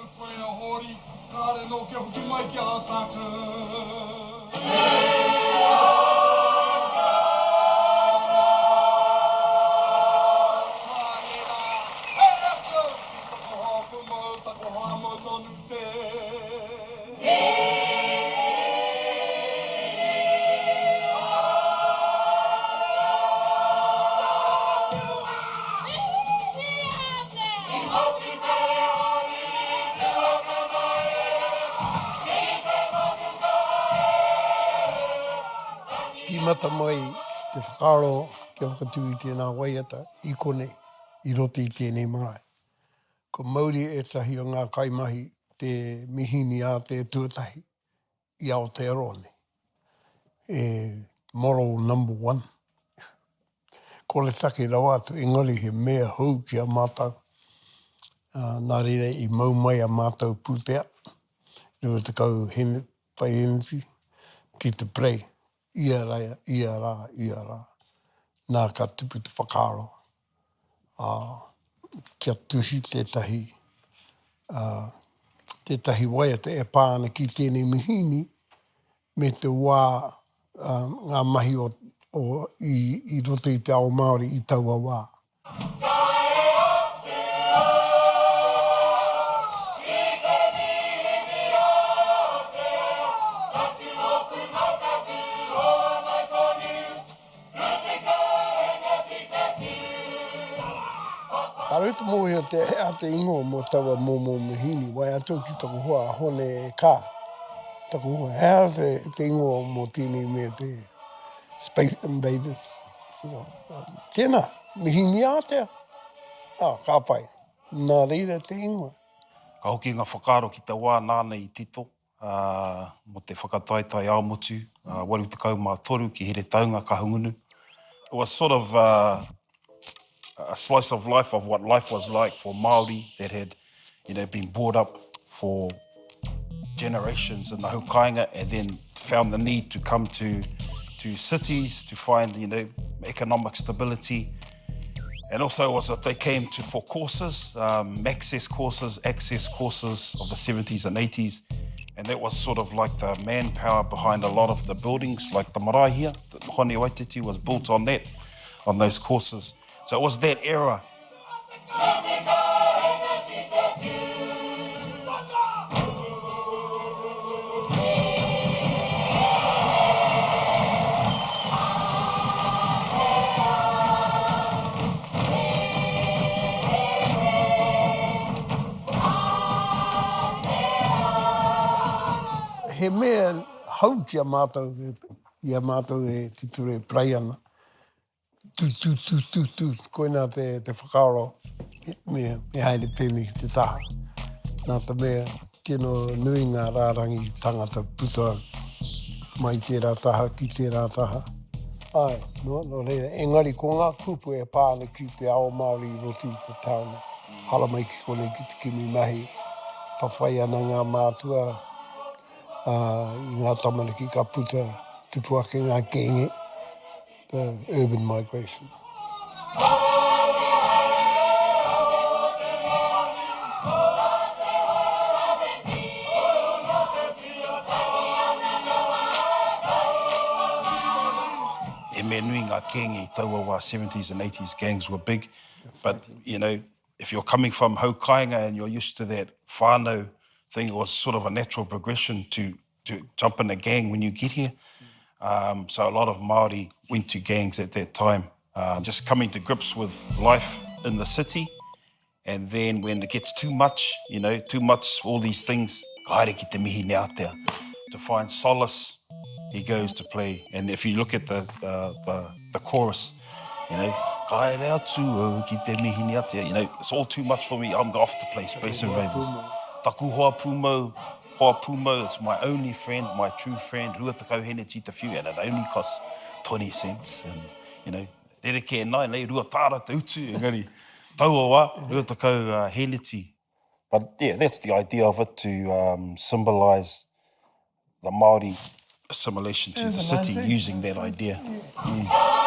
atu koe a Hori, kāre nō kia hoki mai ki a tātou. Tīmata mai te whakaaro kia whakatū i tēnā waiata i konei, i roto i tēnei marae. Kua mauria ētahi o ngā kaimahi te mihini ātea tuatahi i Aotearoa nei, e model number one. Kore take rawa atu, engari he mea hou ki a mātou. Nā reira i mau mai a mātou pūtea, 20 hene, whai energy, ki te play ia rā, ia rā, ia rā. Nā ka tupu te whakaaro, ā, kia tuhi tētahi, ā, tētahi waiata e pā ana ki tēnei mihīni me te wā, ā, ngā mahi o, o, i, i roto i te ao Māori i taua wā. Kāore te mōhio te a te ingoa mō taua momo mihini, wai atu ki taku hoa a Hone Kaa. Taku hoa, he aha te, te ingoa mō tēnei mea te Space Invaders? Tēnā, mihini ātea. Ah, ka pai. Nā reira te ingoa. Ka hoki ngā whakaaro ki te wā nāna i tito, ā, mō te whakataetae ao motu, 83 ki Heretaunga, Kahungunu. It was sort of a, a slice of life of what life was like for Māori that had, you know, been brought up for generations in the haukainga and then found the need to come to, to cities to find, you know, economic stability. And also was that they came to for courses, um, access courses, access courses of the 70s and 80s. And that was sort of like the manpower behind a lot of the buildings, like the marae here, the Hone Waititi was built on that, on those courses. So it was that era. He mea hou ki a mātou, i a mātou e titiro e parei ana. Tū, tū, tū, tū, tū, koinā te, te whakaaro me, me haere pēnei ki te taha. Nā te mea, tino nui ngā rārangi tangata puta mai tērā taha ki tērā taha. Āe, nō, nō reira, engari ko ngā kupu e pā ana ki te ao Māori i roto i te tāone, haramai ki konei ki te kimi mahi, whawhai ana ngā mātua, ā, i ngā tamariki ka puta, tupu ake ngā kēnge. The urban migration. He mea nui ngā kēnge i taua wā, seventies and eighties gangs were big, but you know, if you're coming from haukainga and you're used to that whānau thing, it was sort of a natural progression to to jump in a gang when you get here. Um, so a lot of Māori went to gangs at that time, um, just coming to grips with life in the city. And then when it gets too much, you know, too much, all these things, ka haere ki te mihi neatea. To find solace, he goes to play. And if you look at the, the, the, the chorus, you know, ka haere atu au ki te mihi neatea, you know, it's all too much for me, I'm off to play Space Invaders. Taku hoa pūmau, Hoa pūmau, it's my only friend, my true friend, 20 heneti te whiu and it only costs 20 cents and, you know, rerekē nai nei, rua tāra te utu, engari taua wā, 20 heneti. But yeah, that's the idea of it, to um, symbolise the Māori assimilation to the city using that idea. Mm.